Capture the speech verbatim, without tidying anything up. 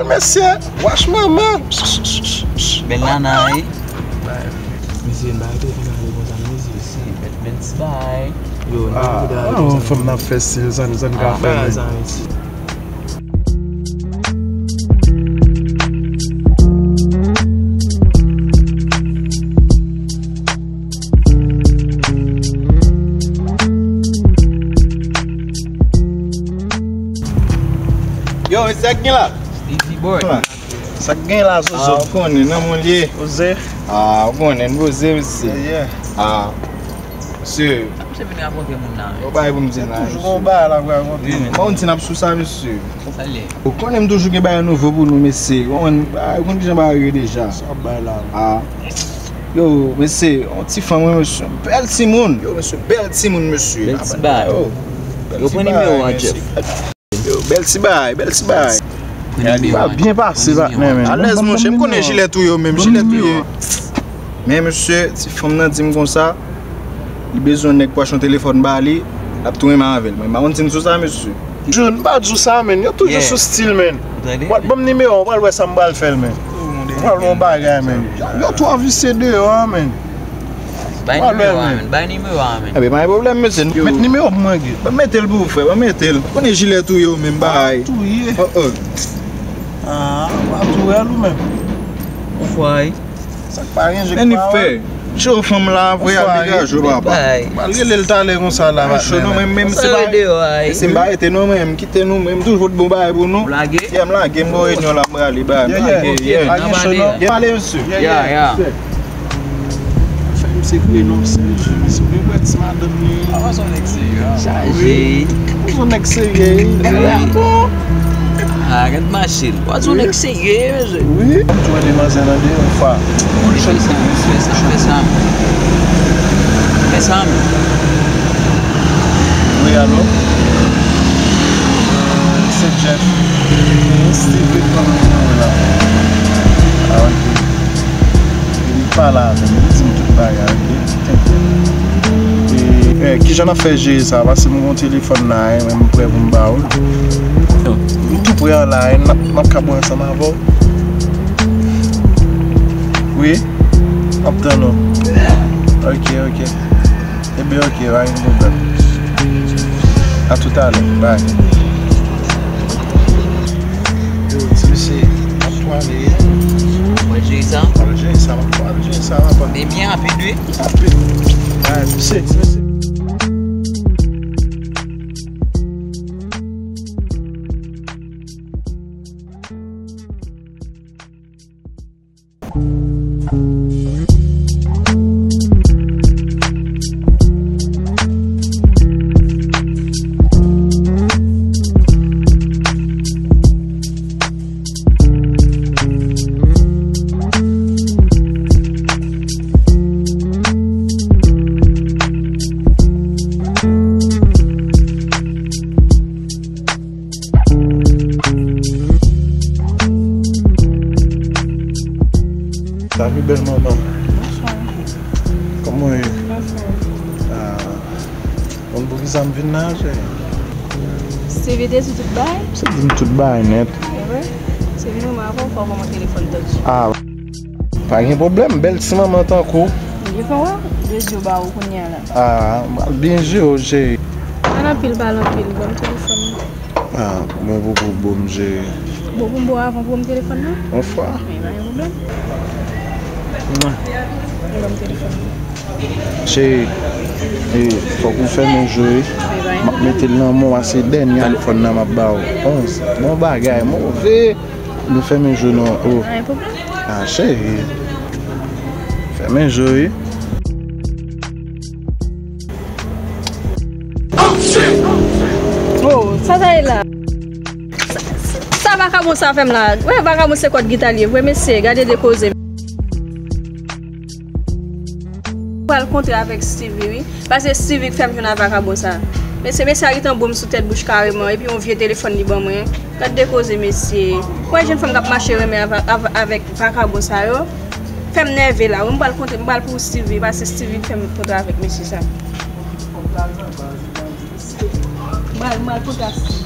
Mesye, wash manman. Bèl nana, wi. Mesye, n pa rete fin ale konsa, mesye. Bèl, bèl ti bagay. Yo, n pa rete ale konsa. Fanm nan ap fè stil, sa, sa n ka fè, men. Yo, mesye, sa k gen la? Stevie boy. Sa k gen la, Zozo? Ah, ou konnen, nan moun li ye. Poze. Ah, ou konnen, poze, mesye. Yeah, yeah. Ah, mesye. Sa misye vin rakonte moun nan, wi. Ou bay pou m di nan, toujou mesye. Gon bagay la pou rakonte. Wi, men. Bon, ti n ap sou sa, mesye. Sa l ye? Ou konnen m toujou gen bagay nouvo pou nou, mesye. Ou konn, ah, ou konn kijan bagay yo ye deja. Sa w ap bay la? Ah. Yo, mesye, yon ti fanm, wi, mesye. Bèl timoun. Yo, mesye, bèl timoun, mesye. Bèl ti bagay. Yo, bèl ti bagay, mesye. Yo, pran nimewo a, Jeff. Yo, bèl ti bagay, bèl ti bagay. Gade, va byen pase, patnè, men. Alèz, monchè, m konnen jilèt ou yo menm, jilèt ou yo. Men, mesye, ti fanm nan di m konsa, li bezwen yon nèg pou achte yon telefòn ba li, l ap tou renmen avè l. Mwen, m pa konn si m sou sa, mesye. Jun, m pa di w sa, men. Yo toujou sou stil, men. Ou tande? Ban m nimewo a, w pral wè sa m pral fè l, men. M pral wè yon bagay, men. Yo twò visye deyò a, men. Bay nimewo a, men. Bay nimewo a, men. Ebyen, pa gen pwoblèm, mesye. Met nimewo pou mwen, Guy. Ban m mete l pou ou, frè. Ban m mete l. Ou konnen jilèt ou yo menm, bay. Touye. Oh, oh. Ah, pa tou wè l ou menm. Ou fwa, wi. Sa k pa gen je k pa wè. Cho fanm la, vre al degaje w, papa. Pral rele l talè konsa la, patnè. Cho non, men, men, se pa, se m pa rete non, men, m kite nou, men, m toujou pot bon bagay pou nou. Ou lage? Yeah, m lage, m bò renyon la, m prale, bay, m lage, yeah. Pa gen cho non. Gen pale, mesye. Yeah, yeah. Fè misye kriye non, sèl je, mesye. Ou vin wè ti madanm li. A, w a son nèg serye, a. Chaje. Ou son nèg serye, wi. Gade, a bon. Ah, gad mache l. W a son nèg serye, mesye. Wi. M tou wè demwazèl an deyò yon fwa. Fè sa, fè sa, fè sa. Fè sa, men. Wi, alo? Se Jeff. Steve, kòman w ye la? Ah, ok. Li pale avè m, li di m tout bagay, ok? Tenkèt. E, e, kijan n ap fè jere sa? Pase m gon telefòn la, e, men m prè pou m ba ou l. M tou prè an la, e, n ap, n ap ka bwè ansanm avè w. Wi, m ap tann ou. Ok, ok. Ebyen, ok, pa gen pwoblèm. A toutalè, bye. Yo, ti mesye, m ap pwale, hein. Mwen jere sa? Pwale jere sa, m ap pwale jere sa, papa. Men byen rapid, wi. Rapid. Bye, ti mesye. Salut, bèl manman. Bonswa. Kòman w ye? Anfòm. Ah, konn poukisa m vin la, cheri? Stevie te di tout bagay? Se di m tout bagay nèt. E vre? Se vin wè m avè w, fò w ban mwen telefòn tande. Ah. Pa gen pwoblèm, bèl ti manman tankou. Li fè wè, de di yo ba ou kounye a la. Ah, m pral byen jere w, cheri. Pale anpil, pale anpil, ban m telefòn nan. Ah, mwen poko bon, cheri. Bon, pou m ba w avan pou m telefòn nan? Yon fwa. Men pa gen pwoblèm. Mwen. Ban m telefòn nan. Cheri, e, fòk ou fèmen je w, wi. M ap mete l nan men w, a se dènye telefòn nan m ap ba w. Bon, bon bagay, move. Nou fèmen je w non. Oh. Pa gen pwoblèm. Ah, cheri. Fèmen je w, wi. Oh, sa sa ye la? Sa, sa, sa vakabon sa fè m la? Wè, vakabon se kòd gita l ye. Vre mesye, gade de koze. Pral kontre avèk Stevie, wi. Paske Stevie k fè m jwenn ak vakabon sa. Mesye, mesye a gentan bo m sou tèt bouch kareman, epi yon vye telefòn li ban mwen. Gad de koze, mesye. Ou wè jèn fanm k ap mache renmen avè-, avè-, avèk vakabon sa yo? Fè m nève la, wi. M pral kontre, m pral pou Stevie, paske Stevie k fè m kontre avèk mesye sa. M pral, m pral kontre ak Stevie.